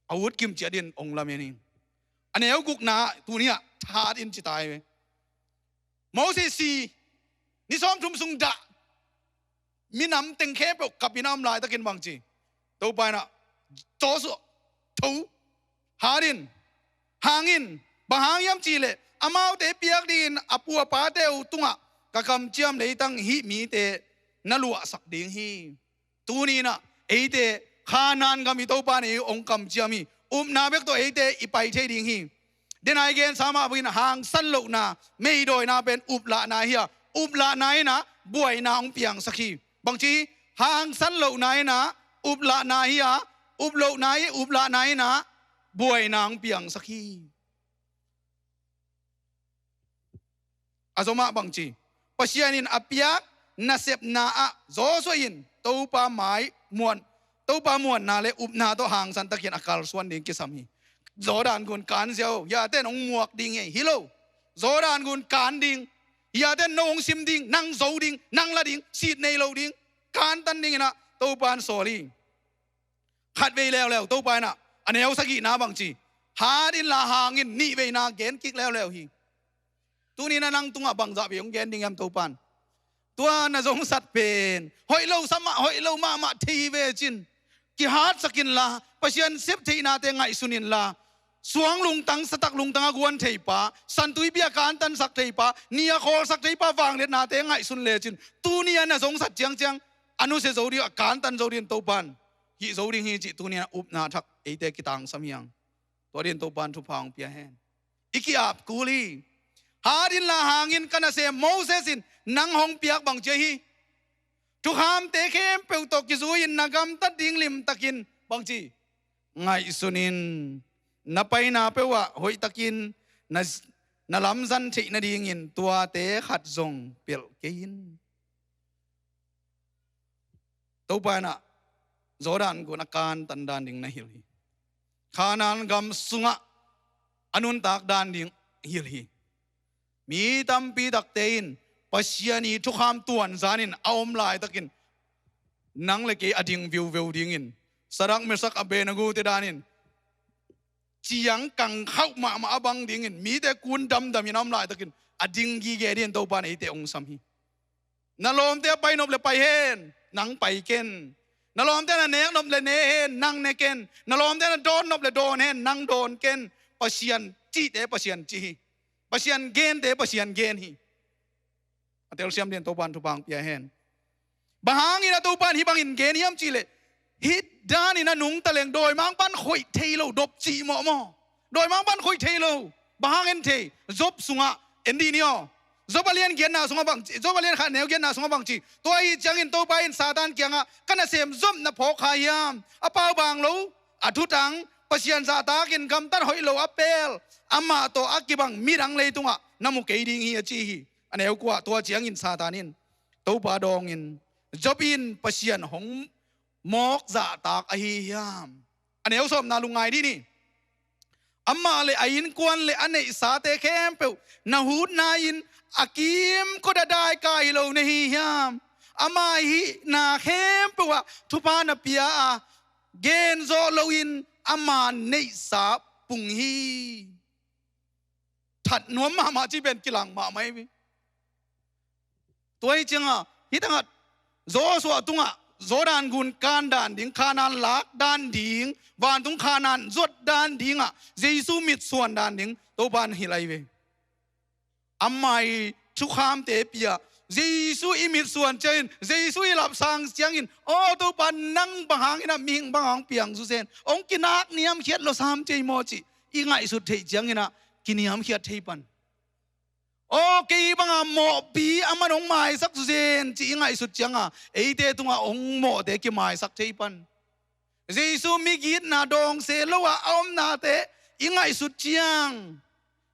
A ut kimciat in hong lamen hi. A neu gukna tuni ah thahat in ci ta hi ve. Moses si, ni sawmthum sung dah, minam teng khempeuh kap in a om laitakin bangci, Topa in ah, Joshua, tho, hat in, hang in. Bang hang hiam cih leh amaute piak dingin a pu a pate uh tungah ka kamciam leitang hih mite na luahsak ding hi. Tuni in ah eite Khanaan gam i Topa in ei hong kamciam hi. Upna bek tawh eite i pai thei ding hi. Denai gensa mah bangin hangsan lohna, meidawina pen uplahna hi a, uplahna in ah buaina hong piangsak hi. Bangci, hangsan lohna in ah uplahna hi a, up lohna hi, uplahna in ah buaina hong piangsak hi. A zomah bangci, Pasian in a piak nasepna ah Joshua in Topa mai muan, Topa muanna le upna tawh hangsan takin a kalsuan ding kisam hi. Jordan gun kan ziau, hiaten hong muak ding hi, hi lo. Jordan gun kan ding, hiaten no hong sim ding, nang zo ding, nang la ding, sit nei lo ding, kantan dingin ah Topa in sawl hi. Khatvei leuleu Topa in ah, a neu sagihna bangci, hat inla hang in, nihveina gen kik leuleu hi. Tuni in ah nang tungah bangzah vei hong gen ding hiam Topa in? Tua na zongsat pen hoih lo sa mah, hoih lo mahmah thei hi ve cin, kihatsak inla, Pasian sep theihnate ngaihsun inla, suang lungtang, satak lungtang a guan thei pa, santuipi a kantansak thei pa, ni a khawlsak thei pa vangliatnate ngaihsun lecin, tuni a na zongsat ciangciang a nusia zo ding, a kantan zo ding Topan hih zo ding hi cih tuni-in a upna thak eite kitangsam hi hang. Tua ding Topan thupha hong pia hen. I ki-ap kul hi. Hat inla hang in, ka nasem Moses in nang hong piak bang ci ahi. Thukhamte khempeuh tawh kizui-in na gamtat ding limtakin bang ci, ngaihsun in. Na paina peuhah hoihtakin na, na lamzang theih nadingin tuate khat zong pelh kei in. Topa in ah Jordan gun a kantan dan ding na hilh hi. Kanaan gam sungah a nuntak dan ding hilh hi. Mi tampi takte in Pasian ii thukham tuanzan in a om laitakin nang le kei a ding viuveu dingin, Sadrak, Mesak, Abednego te danin ciang kangkhauh mahmah a bang dingin, mite kun damdamin a om laitakin a ding gige dingin Topa in eite hong sam hi. Na lawmte a pai nop le pai hen, nang pai ken. Na lawmte na nek nop le ne hen, nang ne ken. Na lawmte na dawn nop le dawn hen, nang dawn ken. Pasian cihte Pasian ci hi. Pasian gente Pasian gen hi. A telsiam dingin Topa in thupha hong pia hen. Bang hangin a Topa in hih bangin gen hiam cih leh, hih danin a nungta leng dawimangpa'n khoih thei lo, dop cih mawh maw. Dawimangpa'n khoih thei lo. Bang hang en thei? Job sungah en dih ni aw. Job a lian giatna sungah bang ci, Job a lian khat neu giatna sungah bang ci. Tua ahih ciangin Topa in Satan kiangah, ka nasem Job na phawk kha hiam? A pau bang lo, a thutang, Pasian zahtakin gamtat hoih lo a pel, amah tawh a kibang midang leitungah na mu kei ding hi, a ci hi. A neu kua, tua ciangin Satan in Topa dawngin, Job in Pasian hong mawk zahtak ahi hiam? A neu sawmna, lungngai dih ni. Amah le a innkuan le a neihsate khempeuh na hutna-in a kimkot a daika hi lo na hi hiam? Ama hihna khempeuh ah thupha na pia a, gen zawh loin ama neihsa pung hi. That nuam mahmah cih pen kilang mahmah hi. Tua hi ciangah, hih tangah Joshua tungah Jordan gun kan dan ding, Kanaan lak dan ding, vantung Kanaan zuat dan dingah Jesu mitsuan dan ding Topa in hilh ahi ve. Ama ii thukhamte pia, Jesu i mitsuan ciangin, Jesu i lapsang ciangin, aw Topa, nang bang hangin ah mihing bang hang piang zuzen, hong kinak niamkhiat lo sam cei maw cih i ngaihsut theih ciangin ah kiniamkhiat thei pan. Aw, kei banga mawhpi aman hong maisak zuzen cih i ngaihsut cianga eite tunga hong mawhte kimaisak thei pan. Jesu migitna dawng se lo a a omnate i ngaihsut ciang,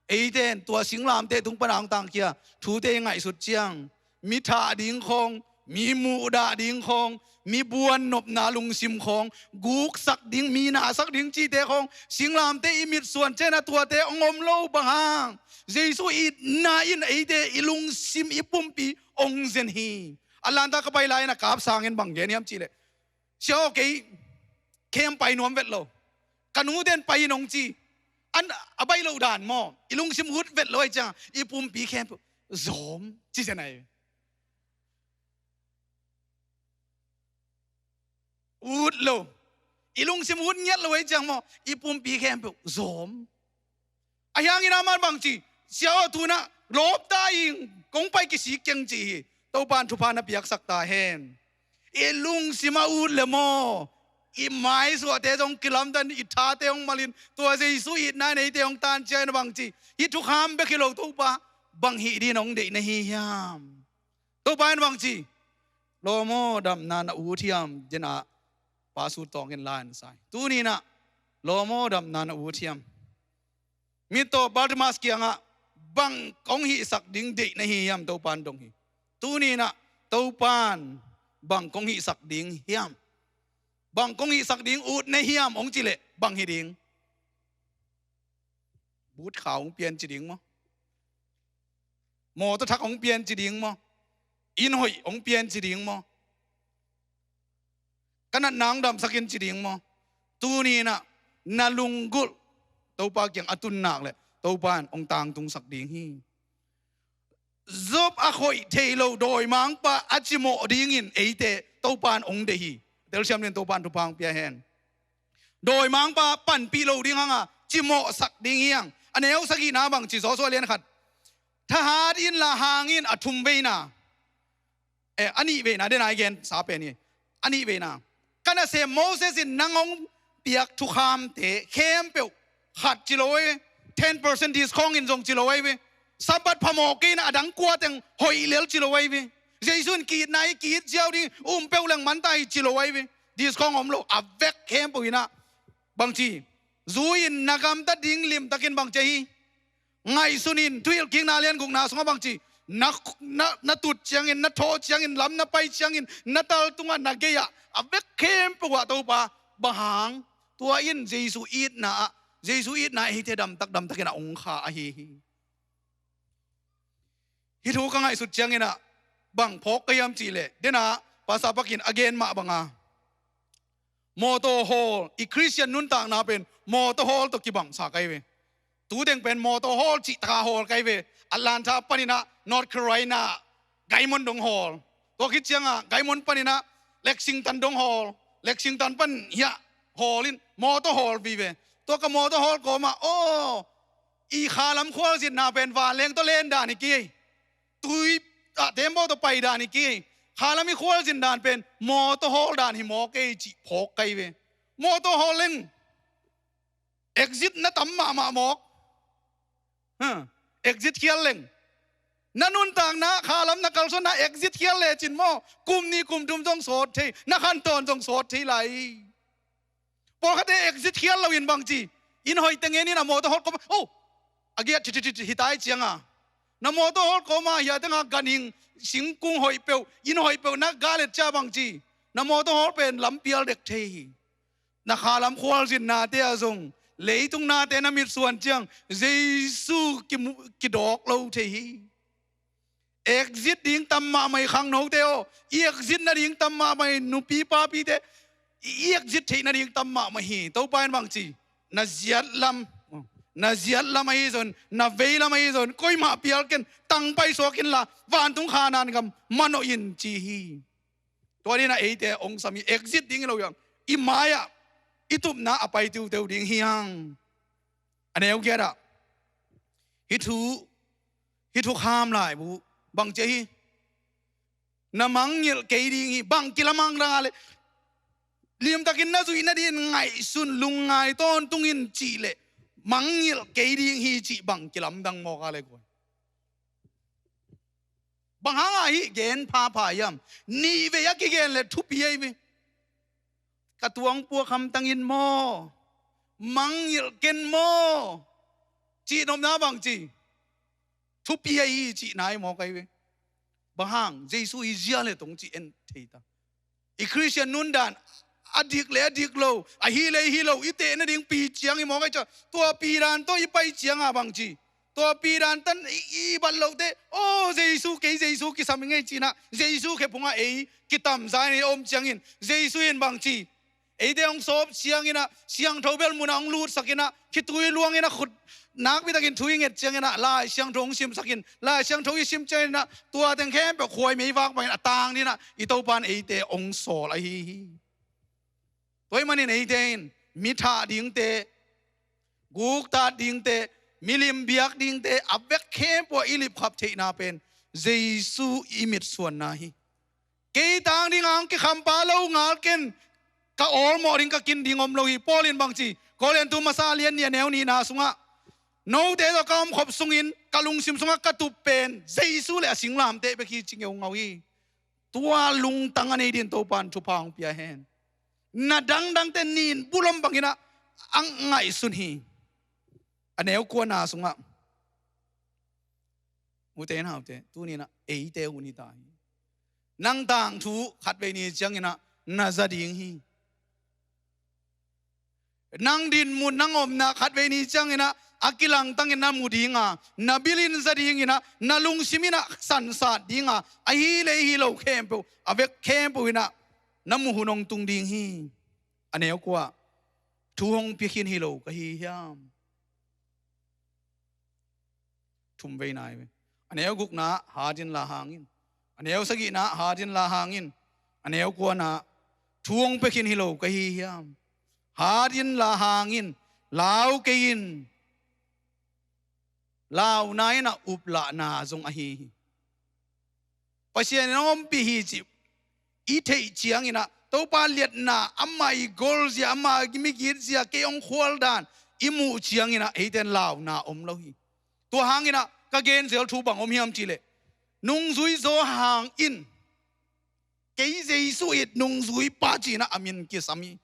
eite in tua singlamteh tung pana hong tangkhia thute i ngaihsut ciang, mi thah ding khawng, mi muhdah ding khawng, mi buan nopna lungsim khawng, guksak ding, mi nasak ding cihte khawng, singlamteh i mitsuan ciangin a tuate hong om lo bang hang, Jesu itna in eite i lungsim i pumpi hong zen hi. Atlanta ka pai lai-in a kap sangin bang gen hiam cih leh, sia aw, kei khem pai nuam vet lo. Ka nute'n pai in hong ci. An a baih loh dan maw, i lungsim ut vet lo ahih ciang i pumpi khempeuh zawm ci zen ahi. Ut lo. I lungsim ut ngiat lo ahih ciang maw, i pumpi khempeuh zawm. Ahi hangin amah'n bang ci, sia aw, tu-in ah lawp ta ing, kong pai kisik keng ci hi. Topa'n thupha na piaksak ta hen. I lungsim a ut le maw, i maisuahte zong kilamdan, i thate hong malhin, tua Jesu itna in eite hong tancia in bang ci, hih thukham bek hi lo, Topa, bang hih dingin hong deih na hi hiam? Topa in bang ci, lawm aw, damna na ut hiam, ci-in ah Pa Sut Tawng in la-in sa hi. Tuni-in ah, lawm aw, damna na ut hiam? Mittawp Bartimas kiangah bang kong hihsak ding deih na hi hiam, Topa'n dong hi. Tuni-in ah Topa'n bang kong hihsak ding hiam, bang kong hihsak ding ut na hiam hong cih leh bang hi ding? But khau hong pia in ci ding maw? Mawtaw thak hong pia in ci ding maw? Inn hoih hong pia in ci ding maw? Ka natna hong damsak in ci ding maw? Tuni-in ah na lunggulh Topa kiang a tun nak leh Topa in hong tangtungsak ding hi. Job a khoih thei lo dawimangpa a cimawh dingin eite Topa in hong deih hi. Telsiam dingin Topa in thupha hong pia hen. Dawimangpa panpih lo ding hang a, cimawhsak ding hi hang. A neu sagihna bang ci, Joshua lian khat. Thahat inla hang in, a thumveina. Eh, a nih veina dena i gensa pen hi. A nih veina, ka nasem Moses in nang hong piak thukhamte khempeuh khat ci lo ahi ve. Ten percent discount in zong ci lo ahi ve. Sabbath phamawh kei in a dang kua teng hoih lel ci lo ahi ve. Jesu in ki-itna hi, ki-it ziau ding, um peuh leng man ta hi ci lo ahi ve. Discount om lo, a vek khempeuh in ah bangci, zui-in na gamtat ding limtakin bangci hi. Ngaihsun in, Thuhilhkikna lian gukna sungah bangci, na, na, na tut ciangin, na thawh ciangin, lam na pai ciangin, na tal tungah, na gei-ah, a vek khempeuh ah Topa, bang hang, tua in Jesu itna ah, Jesu itna ah eite damtak damtakin a ong kha ahi hi. Hih thu ka ngaihsut ciangin ah bang phawk ka hiam cih leh, dena Pastor Pak in a gen mah banga, mawtaw hawl, i Khristian nuntakna pen mawtaw hawl tawh kibangsa ka hi ve. Tuteng pen mawtaw hawl cih taka hawl ka hi ve. Atlanta panin ah North Carolina Guymon dong hawl. Tua khit ciangah Guymon panin ah Lexington dong hawl. Lexington pan hiah hawl in mawtaw hawl vive. Tua ka mawtaw hawl kawmah, aw, i khalam khualzinna pen vanleng tawh len dan hi kei. Tui ah tembaw tawh pai dan hi kei. Khalam i khualzin dan pen mawtaw hawl dan hi maw kei cih phawk ka hi ve. Mawtaw hawl leng exit na tam mahmah mawk. Huh. Exit khial leng. Na nuntakna, khalam na kalsuanna exit khial lecin maw, kum nih kum thum zong sawt thei, na khantawn zong sawt thei lai. Pawlkhatte exit khial loin bangci, inn hoih teng en in a mawtaw hawl kawmah, oh, a giat thithithit hi tai cianga, na mawtaw hawl kawmah hiah tengah ganhing, singkung hoih peuh, inn hoih peuh na gal et cia bangci, na mawtaw hawl pen lampial dek thei hi. Na khalam khualzinnate ah zong, leitung nate na mitsuan ciang Jesu kimu-, kidawk lo thei hi. Exit ding tam mahmah hi khangnote aw. I exit nading tam mahmah hi nupi papite. I exit theih nading tam mahmah hi. Topa in bangci, na ziat lam, na ziat lam ahi zong, na vei lam ahi zong, koimah pial ken, tangpai suak inla vantung Khanaan gam manawh in ci hi. Tua dingin ah eite hong sam hi, exit ding hi lo hiang, i mai-ah i tupna a pai tiuteu ding hi hang. A neu giat ah, hih thu, hih thukham laibu bangci hi. Na mangngilh kei ding hi, bang kilamdang a leh, limtakin na zuih nadingin ngaihsun, lungngai tawntung in cih leh, mangngilh kei ding hi cih bang kilamdang mawk a leh guai. Bang hangah hih gen phapha hiam? Nih vei a kigen leh thupi ahi ve. Ka tuang puak hamtang in maw, mangngilh ken maw, cih nopna bangci, thupi ahi cihna hi mawk ahi ve. Bang hang? Jesu i zia le tong cih en thei ta. I Khristian nundan a dik le a dik lo, a hi le hi lo, i teh nading pi ciang hi mawk ahi cia. Tua pi dan tawh i pai cianga bangci, tua pi dan tan i, i bat lote, oh, Jesu, kei Jesu kisam i ngei cinah, Jesu khephungah ei kitamza in ei om ciangin, Jesu in bangci, eite hong sawp cianginah, siangtho bel munah hong lutsakinah, khitui luanginah, khut nakpitakin thu i nget cianginah, Lai Siangtho hong simsakin, Lai Siangtho i sim cianginah, tua teng khempeuh khuai meivak bangin a tang dinah, i Topa in eite hong sawl ahi hi. Tua ahih manin eite in mi thah dingte, guktat dingte, milim biak dingte, a vek khempeuh ah i lipkhap theihna pen Jesu i mitsuanna hi. Kei tang dinga hong kikhampa lo ngal ken, ka awlmawh ding, ka kin ding om lo hi. Paul in bangci, Korintu masa lian nih a neu nihna sungah, note tawh ka omkhop sungin, ka lungsim sungah ka tup pen Jesu le a singlamteh bek hi ci ngeungau hi. Tua lungtang a nei din Topa in thupha hong pia hen. Na dangdangte nin bulom banginah a ngaihsun hi. A neu kuana sungah, ute naute, tuninah eite hun hi ta hi. Nang tangthu khatvei ni cianginah na za ding hi. Nang dinmun, nang omna khatvei ni cianginah a kilangtangin na mu dinga, na bilin za dinginah, na lungsiminah sansat dinga, a hi le hi lo khempeuh, a vek khempeuh inah na muhun hong tung ding hi. A neu kua, thu hong pia khin hi lo ka hi hiam? Thum vei nai ve. A neu gukna, hatin la hangin. A neu sagihna, hatin la hangin. A neu kuana, thu hong pia khin hi lo ka hi hiam? Hatin la hangin, lau kei in. Launa inah uplahna zong ahi hi. Pasian in hong ompih hi cih i theih ciangin ah, Topa liatna, amah i golzia, amah i migitzia, kei hong khualdan i muh ciangin ah, eite in launa om lo hi. Tua hangin ah ka gen zel thu bang om hiam cih leh, nungzui Johan in, kei Jesu it nungzuipa ci-in ah a min kisam hi.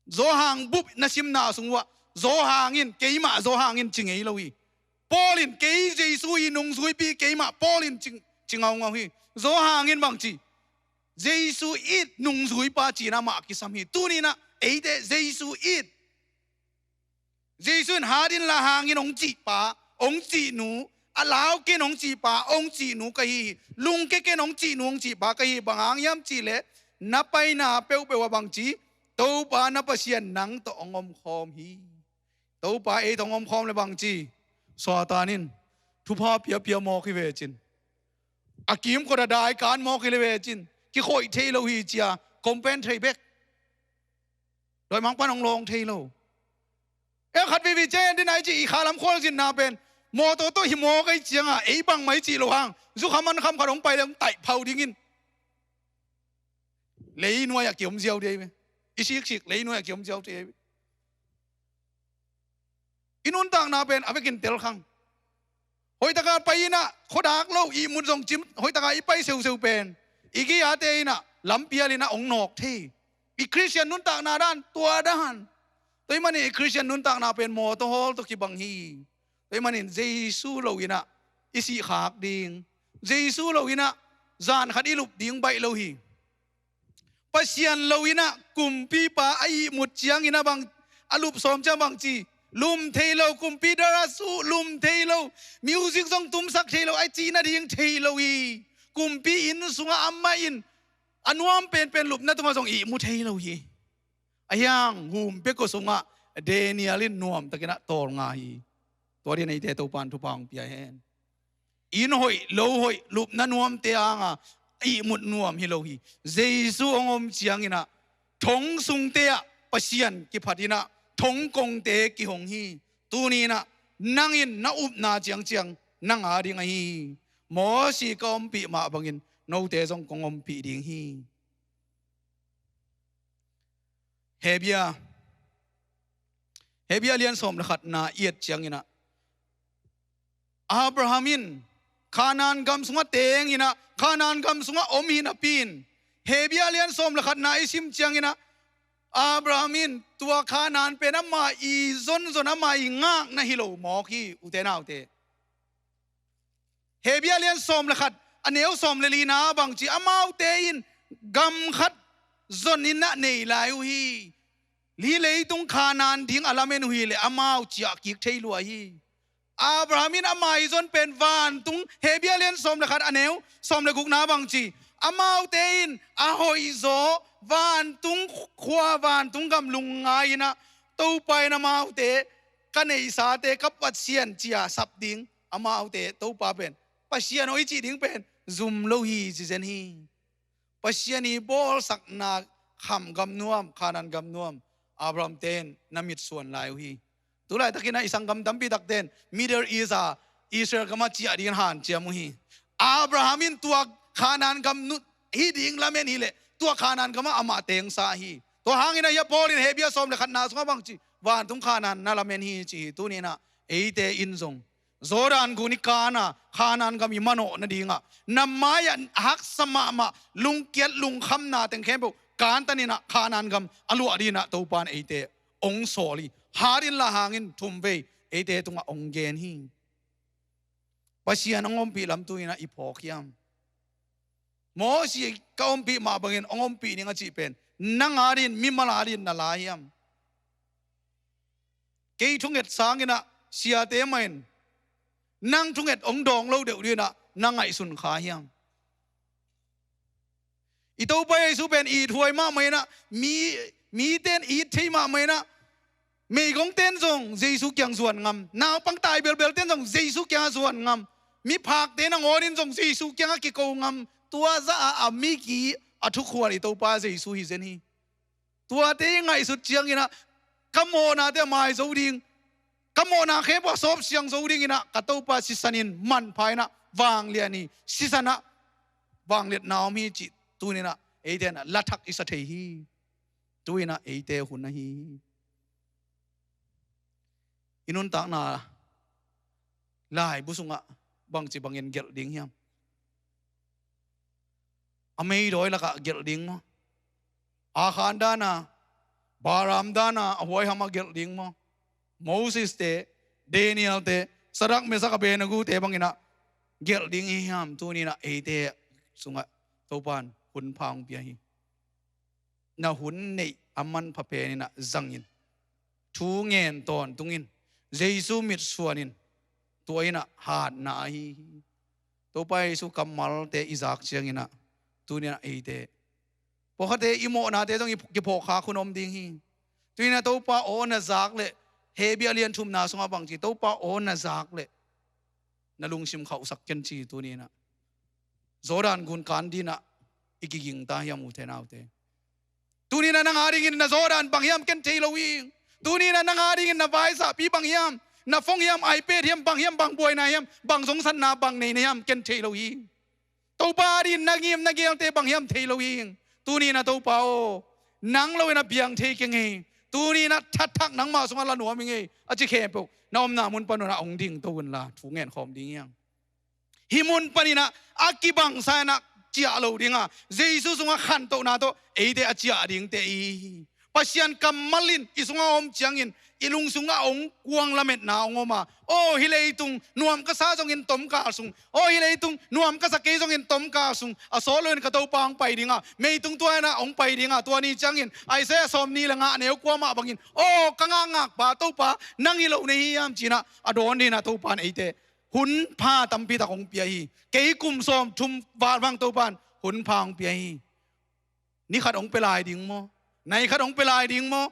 Johan bup na simna sung uah, Johan in, keimah Johan in ci ngei lo hi. Paul in, kei Jesu i nungzuipi, keimah Paul in ci, ci ngaungau hi. Johan in bang ci, Jesu it nungzuipa ci-in amah kisam hi. Tuni-in ah eite Jesu it, Jesu in, hat inla hang in hong cihpa, hong cihnu, a lau ken hong cihpa, hong cihnu ka hi hi. Lungke ken hong cihnu, hong cihpa ka hi hi. Bang hang hiam cih leh, na paina peuhpeuh ah bang ci, Topa na Pasian nang tawh hong omkhawm hi. Topa ei tawh hong omkhawm leh bang ci, Satan in thupha piapia mawk hi ve cin, a kimkot ah dai kan mawk hi le ve cin, kikhoih thei lo hi ci-a complain thei bek. Dawimangpa'n hong lawng thei lo. E, khat veivei ciang en ding a, i cih, i khalam khualzinna pen mawtaw tawh hi mawk ahih ciangin, ei bangmah i cih loh hang, zukham ankham khat hong pai leh hong taih phau dingin, leinuai ah kiom ziau ding hi ve. I siksik leinuai ah kiom ziau ding hi ve. I nuntakna pen a vekin telkhang. Hoihtak ah pai-in ah, khuadak lo, ihmut zong cim, hoihtak ah i pai seuseu pen, i gei-ate in ah lampial in ah hong nawk thei. I Khristian nuntakna dan tua dan. Tua ahih manin i Khristian nuntakna pen mawtaw hawl tawh kibang hi. Tua ahih manin Jesu lo-in ah i sihkhak ding, Jesu lo-in ah zan khat i lup ding baih lo hi. Pasian lo-in ah kumpipa a ihmut ciangin ah bang, a lup sawm ciang bang ci, lum thei lo, kumpi dara suh lum thei lo, music zong tumsak thei lo, a cih nading thei lo hi. Kumpi inn sungah amah in a nuam penpen lupna tungah zong ihmu thei lo hi. Ahi hang humpia kua sungah Daniel in nuamtakin ah tawlnga hi. Tua dingin eite Topa'n thupha hong pia hen. Inn hoih, lo hoih, lupna nuamte hangah ihmut nuam hi lo hi. Jesu hong om ciangin ah thong sungte ah Pasian kiphatin ah thong kongte kihong hi. Tuni-in ah nang in na upna ciangciang nang a ding ahi hi. Mosi ka ompih mah bangin note zong kong ompih ding hi. Hebru, Hebru lian sawm le khatna i et ciangin ah, Abraham in Kanaan gam sungah teng in ah, Kanaan gam sungah om hi napi-in, Hebru lian sawm le khatna i sim ciangin ah, Abraham in tua Kanaan pen ama i zonzon, ama i ngakna hi lo mawk hi, ute naute. Hebru lian sawm le khat, a neu sawm le lina bang ci, amaute in gam khat zon in ah nei lai uh hi. Hih leitung Kanaan ding a lamen uh hi leh amau ciah kik thei lua hi. Abraham in ama i zon pen vantung, Hebru lian sawm le khat, a neu sawm le gukna bang ci, amaute in a hoihzaw vantung khua, vantung gam lungngai in ah, Topa in amaute, ka neihsate, ka Pasian ci-a sap ding, amaute Topa pen Pasian aw i cih ding pen zum lo hi, ci zen hi. Pasian i bawlsakna kham gam nuam, Kanaan gam nuam, Abraham-te in na mitsuan lai uh hi. Tulaitakin ah i sanggam tampi takte in Middle East ah, Israel gam ah ciah dingin hanciam uh hi. Abraham in tua Kanaan gam nuam hi ding lamen hi leh, tua Kanaan gam ah amah tengsa hi. Tua hangin ah hia Paul in Hebru sawm le khatna sungah bang ci, vantung Kanaan na lamen hi, ci hi. Tuni-in ah eite in zong Jordan gun i kan a, Kanaan gam i manawh nadingah, na mai-ah haksa mahmah lungkiat lungkhamna teng khempeuh kantan in ah, Kanaan gam a luah dingin ah Topa in eite hong sawl hi. Hat inla hang in thumvei eite tungah hong gen hi. Pasian hong ompih lam tuni-in ah i phawk hiam? Mosi ka ompih mah bangin hong ompih ning a cih pen, nang a dingin, mimal a dingin na la hiam? Kei thunget sangin ah siate mah in nang thunget hong dawng lo deuh dingin ah na ngaihsun kha hiam? I Topa Jesu pen ithuai mahmah in ah, mi, mite in it thei mahmah in ah, meigongte in zong Jesu kiang zuan ngam, naupang tai belbelte in zong Jesu kiangah zuan ngam, miphakte nangawn in zong Jesu kiangah kiko ngam, tua zah a, a migi a thukhual i Topa Jesu hi zen hi. Tuate i ngaihsut ciangin ah, ka mawhnate a mai zo ding, ka mawhna khempeuh a sawp siang zo dingin ah, ka Topa sisan in manpha in ah vanglian hi. Sisan ah vangliatna om hi cih tuni-in ah eite in ah lathak i sa thei hi. Tu-in ah eite hun ahi hi. I nuntakna laibu sungah bangci bangin gelh ding hiam? A meidawi lakah gelh ding maw? Akhan dan a, Balaam dan a, a huaiham a gelh ding maw? Moses te, Daniel te, Sadrak, Mesak, Abednego te bangin ah gelh ding i hiam? Tuni-in ah eite sungah Topa'n hun pha hong pia hi. Na hun neih a manpha pen in ah zangin, thu ngen tawntungin, Jesu mitsuanin, tua in ah hatna ahi hi. Topa Jesu kammalte i zak ciangin ah tuni-in ah eite pawlkhatte i mawhnate zong i kiphawk khak hun om ding hi. Tuni-in ah Topa aw na zak leh, Hebru a lian thumna sungah bangci, Topa aw na zak leh na lungsim khauhsak ken ci tuni-in ah Jordan gun kan dingin ah i kiging ta hiam, ute naute? Tuni-in ah nang a dingin na Jordan bang hiam ken thei lo hi. Tuni-in ah nang a dingin na vaisakpi bang hiam, na phone hiam, iPad hiam, bang hiam, bang buaina hiam, bang zongsatna, bang neina hiam ken thei lo hi. Topa a dingin na ngim na geelte bang hiam thei lo hi. Tuni-in ah Topa aw, nang lo-in a piang thei keng hi. Tuni-in ah thathak nangmah sungah la nuam ing ei, a ci khempeuh na omna mun pan un ah hong dingto unla thu ngen khawm ding hi hang. Hih mun panin ah a kibangsa-in ah ciah lo ding a, Jesu sungah khantohna tawh eite a ciah dingte i hi. Pasian kammal in i sungah a om ciangin i lung sungah hong kuang lametna hong om a, aw hih leitung nuam ka sa zongin tomkal sung, aw hih leitung nuam ka sa kei zongin tomkal sung, a sawt loin ka Topa hong pai ding a, meitung tua-in ah hong pai ding a, tua ni ciangin Isaiah sawmnih le nga neu kua mah bangin, aw ka ngakngakpa Topa, nang hi lo na hi hiam, ci-in ah a dawn dingin ah Topa'n eite hun pha tampi tak hong pia hi. Kei kum sawmthum val bang Topa'n hun pha hong pia hi. Ni khat hong pia lai ding maw? Nai khat hong pia lai ding maw?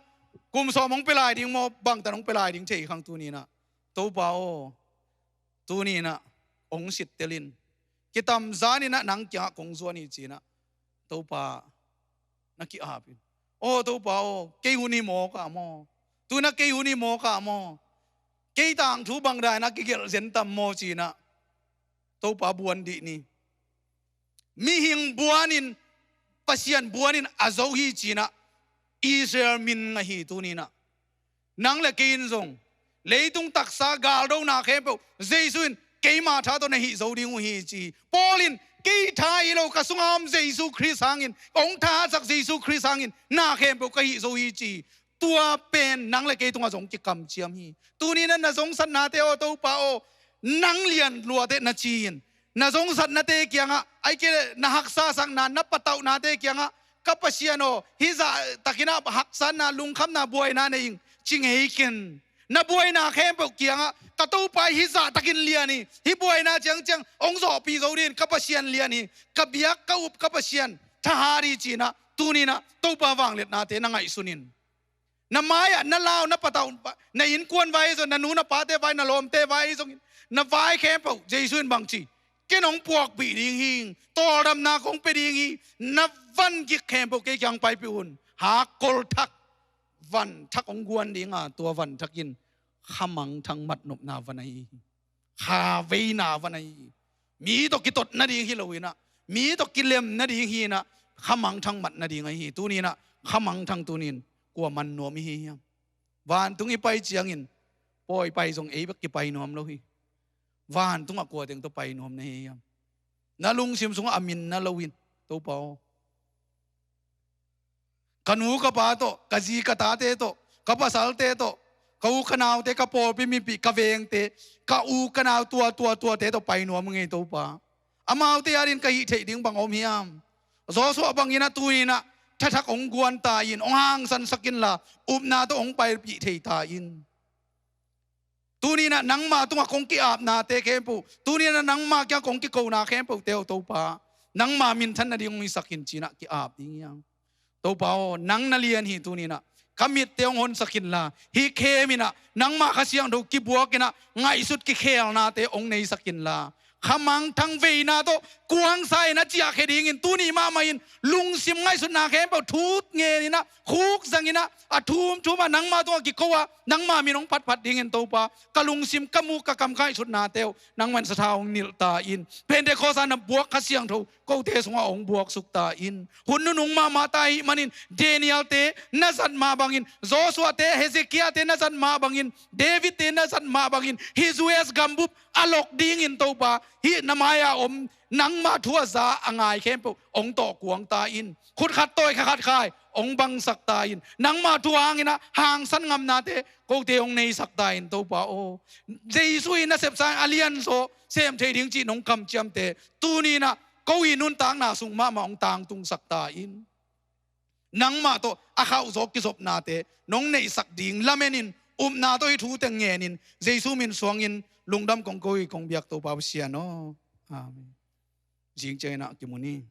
Kum sawm hong pia lai ding maw? Bangtan hong pia lai ding thei khang tuni-in ah. Topa aw, tuni-in ah hong sittel in. Kitamzan in ah nang kiangah kong zuan hi, ci-in ah Topa na ki-ap in. Aw Topa aw, kei hun hi mawk ah maw? Tu-in ah kei hun hi mawk ah maw? Kei tangthu bang dan a kigelh zen tam maw, ci-in ah Topa buan dih ni. Mihing buanin, Pasian buanin a zo hi, ci-in ah Israel min ngah hi tuni-in ah. Nang le kei in zong leitung taksa galdona khempeuh Jesu in keima tha tawh na hih zo ding uh hi, ci hi. Paul in kei tha hi lo, ka sunga om Jesu Khrist hangin, hong thahatsak Jesu Khrist hangin na khempeuh ka hih zo hi, ci hi. Tua pen nang le kei tungah zong kikamciam hi. Tuni-in ah na zongsatnate aw Topa aw, nang lian luate na ci-in, na zongsatnate kiangah, ahih kei leh na haksasakna, na patauhnate kiangah, ka Pasian aw, hih zahtakin ah haksatna, lungkhamna, buaina nei ing, ci ngei ken. Na buaina khempeuh kiangah, ka Topa hih zahtakin lian hi, hih buaina ciangciang hong zawhpih zo dingin ka Pasian lian hi, ka biak ka up ka Pasian thahat hi, ci-in ah tuni-in ah Topa vangliatnate na ngaihsun in. Na mai-ah na lau, na patauh, na innkuan vai ahi zongin, na nu na pate vai, na lawmte vai ahi zongin, na vai khempeuh Jesu in bangci, ken hong puakpih ding hi ing, tawldamna kong pia ding hi, na van gik khempeuh kei kiang paipih un. Hakkol thak, van thak hong guan ding a, tua van thak in khamangthang matnopna van ahi hi. Khaveina van ahi hi. Mi tawh kitot nading hi lo-in ah, mi tawh kilem nading hi-in ah, khamangthang mat nading ahi hi. Tuni-in ah khamangthang tuni-in kua man nuam i hi hiam? Vantung i pai ciangin pawi pai zong ei bek kipai nuam lo hi. Vantungah kua teng tawh pai nuam na hi hiam? Na lungsim sungah a min na lo in, Topa aw, ka nu ka pa tawh, ka zi ka tate tawh, ka pasalte tawh, ka u ka naute, ka pawlpi mipih, ka vengte, ka u ka nau tua tua tuate tawh pai nuam ngei, Topa. Amaute adingin ka hih theih ding bang om hiam? Joshua bangin ah tuni-in ah thathak hong guan ta in, hong hangsansak inla, upna tawh hong paipih thei ta in. Tuni-in ah nangma tungah kong ki-apnate khempeuh, tuni-in ah nangma kiang kong kikona khempeuhte aw Topa, nangma minthan nading hong hisak in, ci-in ah ki-ap ding hi hang. Topa aw, nang na lian hi. Tuni-in ah ka mitte hong honsak inla, hih khem in ah nangma Kha Siangtho kibuak in ah, ngaihsut kikhelnate hong neisak inla, khamangthang veina tawh kuangsa in a ciahkhia dingin tuni mahmah in lungsim ngaihsutna khempeuh thut ngeninah, khukzanginah, a thumthumah nangma tungah kiko ah nangma min hong phatphat dingin Topa, ka lungsim, ka muk, ka kam, ka ngaihsutnate uh nangman sathau hong nilh ta in. Pentecost ah na buak Kha Siangtho kote sungah hong buaksuk ta in. Hun nunung mahmah ta ahih manin Daniel-te na zat mah bangin, Joshua-te, Hezekiah-te na zat mah bangin, David-te na zat mah bangin hih U S gambup a lok dingin Topa, hih na mai-a om nangma thu a za a ngai khempeuh hong tawh kuang ta in. Khut khat tawi kha khat khai hong bangsak ta in. Nangma thu hanginah hangsan ngamnate kote hong neisak ta in Topa aw. Jesu in a sepsa a lianzaw sem thei ding cih nong kamciamte tuni inah ko i nuntakna sung mahmah hong tangtungsak ta in. Nangmah tawh a khauhzaw kizopnate nong neihsak ding lamenin, upna tawh hih thu teng ngenin Jesu min suangin lungdam kong ko hi, kong biak Topa Pasian aw. Amen. Zing cianginah kimu ni.